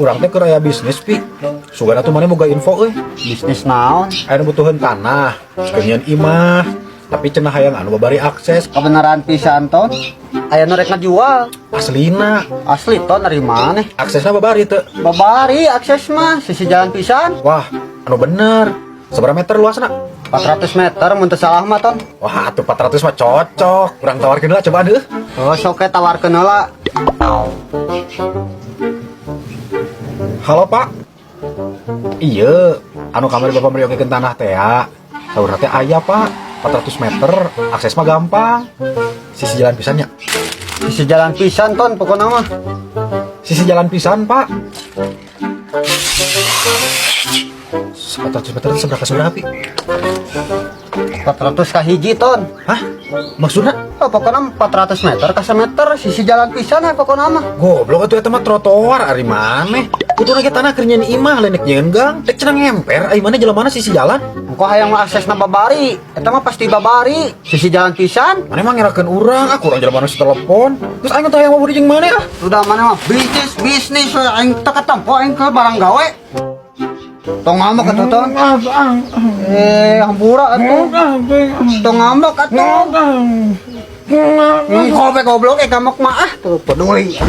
Urang teh keur aya bisnis, Pi. Sugan atuh maneh boga info euy. Bisnis naon? Aya nu butuheun tanah, keur nyieun imah, tapi cenah hayang anu babari akses. Kebenaran pisan, Ton. Aya nu rek ngajual. Aslina. Asli, Ton, dari mana? Aksesna babari teu? Babari akses mah, sisi jalan pisan. Wah, anu bener. Sabaraha meter luasna? 400 meter mun teu salah mah, Ton. Wah, atuh 400 mah cocok. Urang tawarkeun lah, coba deh. Oh, sok we tawarkeun heula. Halo, Pak. Iya, anu kamari Bapak meriokeun tanah teh ya. Saurna teh aya, Pak. 400 meter, akses mah gampang. Sisi jalan pisan nya. Sisi jalan pisan, Ton, pokokna mah. Sisi jalan pisan, Pak. 400 meter itu seberapa seberapa, Pi? 400 ka hiji, Ton. Hah? Maksudnya? Oh, pokoknya 400 meter ka meter sisi jalan pisan ya pokokna mah. Goblok atuh eta mah trotoar ari maneh. Kudu lagi tanah keur nyieun imah lain rek nyieun gang. Rek cenah ngemper ari maneh jelema sisi jalan. Engko hayang mah aksesna babari, eta mah pasti babari. Sisi jalan pisan. Maneh mah ngerakeun urang, ah kurang jelema nu telepon. Terus aing teh hayang mau jeung maneh ah. Sudah mana mah bisnis bisnis we aing teu katempo aing ke barang gawe. Tong ngambek atuh, Ton. Eh, hampura atuh. Tong ngambek atuh. Kobe goblok eh ngambek mah ah, teu peduli.